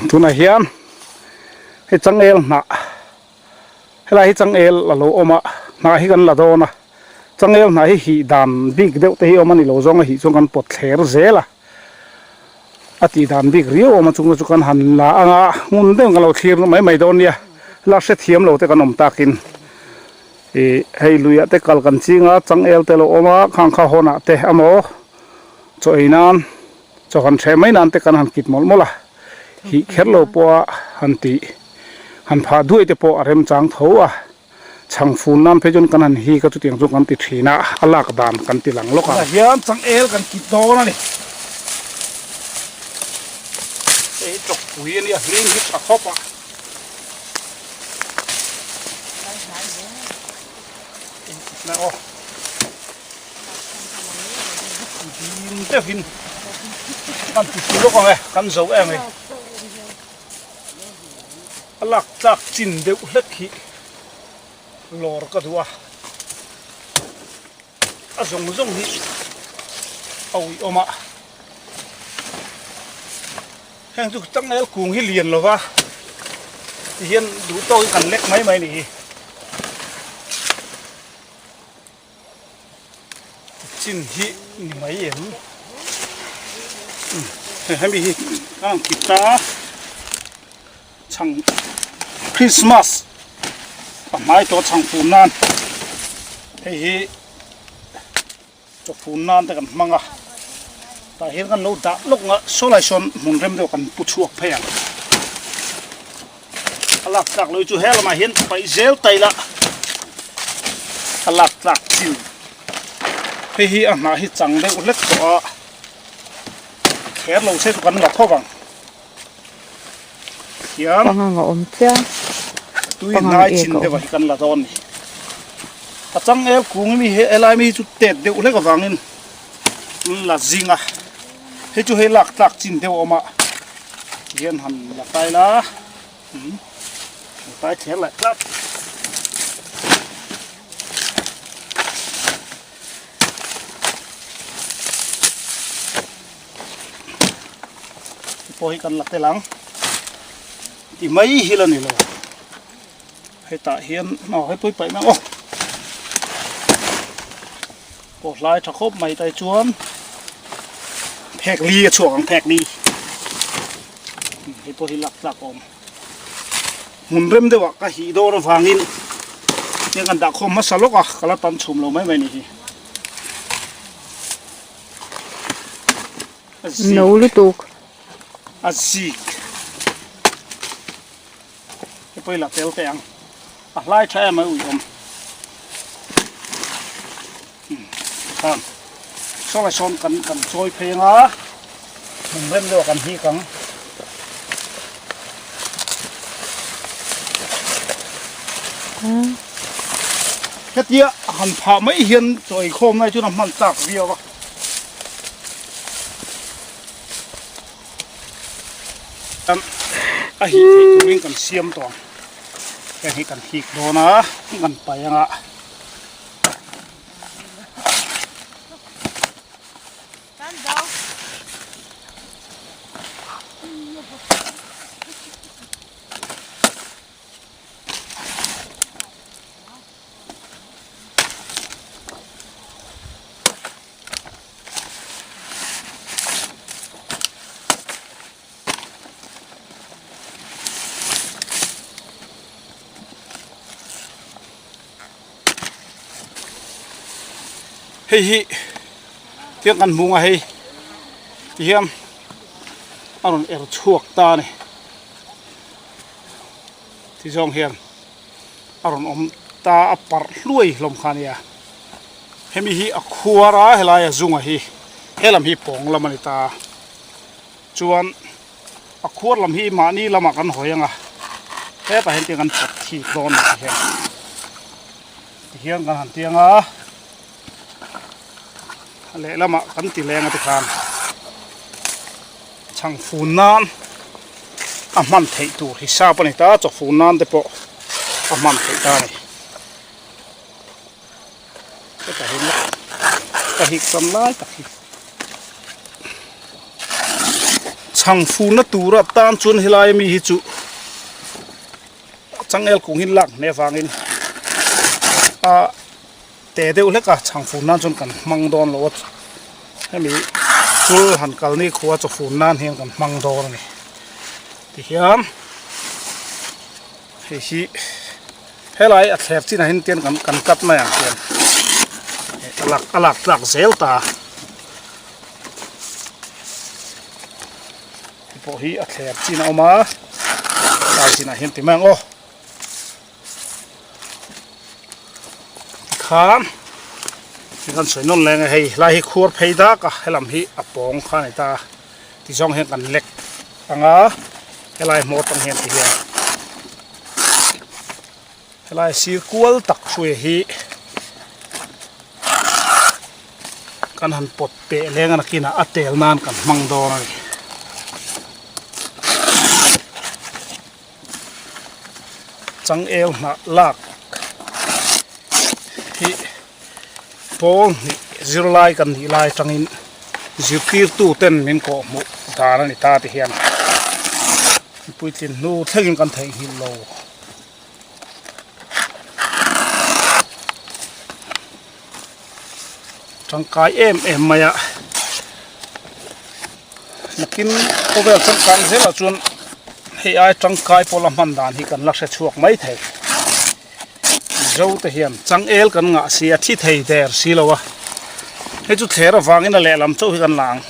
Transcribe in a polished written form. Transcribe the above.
Tunah hian hei changel hnah helai hi changel a lo awm a hnah hi kan la dawn a changel hnah hi hih dan bik deuh te hi a awm a ni lo zawng a hih chuan kan pawt thler zel a a tih dan bik riau a awm a chung te chu kan han la ang a ngun deuhin kan lo thlir mai mai dawn nia la hrethiam lo te kan awm takin ih hei luiah te kal kan ching a changel te a lo awm a khang kha hawnah te emaw chaw ei nan. Chaw han hreh mai nan te kan han kit mawlh mawlh a, hih kher lo pawha han tih han phah duai te pawh a remchang tho a, chhang fun nan phei chuan kan han hik a chutiang chu kan ti thin a, a lak dan kan ti lang lawk ang. Hian changel kan kit dawn a ni. Hei hi tawkpui a nia, hling hi tha khawp a. Aw. Ding deuhin kan ti thei lawk ang e, kan zo em hei. A lak tlak chin deuh hlek hi lawr ka duh a, a zawng zawng hi a uih awm a. Heng chu changel kung hi lian lova tihian duh tawkin kan lek mai mai a nih hi. Chin hi ni mai em hemi hi a ang kip ta chhang Christmas a hmai tawh chhang fun nan hei hi chaw fun nan te kan hmang a tah hian kan lo dah lawk ang a saw lai sawn hmun rem deuh kan pu chhuak phei ang a lak tlak lo chu he lamah hian paih zel ta ila a lak tlak chin hei hi a hnah hi chang deuh hlek tawh a kher lo se chu kan la tho vang hian pangang a awm chiang tui hnai chin deuh hi kan la dawn ni a changel kung mi he helai mi chu tet deuh hlek avangin la zing a hei chu hei lak tlak chin deuh a awm a hian han la tai la la tai thler leh tlat pawh hi kan la tel ang ti mai hi la ni lo hetah hian aw hei pawh hi paih mai ang aw pawh hlai tha khawp mai tai chuan phek li a chhuak ang phek li hei pawh hi lak tlak awm hmun rem deuh ah ka hih dawn avangin heng kan dah khawm hmasa lawk a ka la tam chhum lo mai mai a ni hi. No lutuk. A zik. Hei pawh hi la tel teh ang. A hlai tha em a ui awm. Khang. Saw lai sawn kan kan chawi phei anga. Hmun rem deuh ah kan hik ang. Hetia han phah mai hian chaw eikhawm lai chuan a hman chak viau a. A hih theih turin kan siam tawh ang. Heng hi kan hik dawn a, kan paih ang a. Hei hi tiang kan hmu a hei tihian a rawn er chhuak ta a ni ti zawng hian a rawn awm ta a parh hluai hlawm kha a nia hemi hi a khuar a helai a zunga hi helam hi pawng lam a ni ta chuan A khuar lam hi mahni lamah kan hawi ang a, hetah hian tiang kan pawt thik dawn a ti hian tihian kan han tiang a, a lehlamah kan ti leng a tikhan chhang fun nan a hman theih tur hisap a ni ta, chaw fun nan te pawh a hman theih ta a ni. Hetah hian ka hik tam lai tak hi. Chhang furna tura tan chuan helai ami hi chu changel kung hi lak hneh avangin a te deuh hlek a chhang fur nan chuan kan hmang dawn lo a hemi chul han kal ni khua chaw fur nan hian kan hmang dawn a ni tihian hei hi helai a thler chinah hian tian kan kan cut mai ang hian a lak a lak tlak zel ta. Hei pawh hi a thler chin a awm a tlai chinah hian ti mai ang aw tikhan hei kan sawi nawn leng a hei helai hi khuar phei dak a helam hi a pawng kha a ni ta a ti zawng hian kan lek ang a helai hmawr tang hian ti hian helai sir kual tak hruai hi Kan han pawt peh leng a nakinah a tel nan kan hmang dawn a ni. Changel hnah lak hi pawl hnih zirlai kan nih lai atangin zirtirtu ten min kawh hmuh dan a ni ta ti hian puitlin hnu thlengin kan theihnghilh lo. Tangkai em em mai a nakin khawvel changkang zelah chuan hei ai tangkai pawh la hman dan hi kan la hre chhuak mai thei Mizo te hian changel kan ngah si a thi thei der si lo a hei chu thler avangin a lehlam chauh hi kan la ang.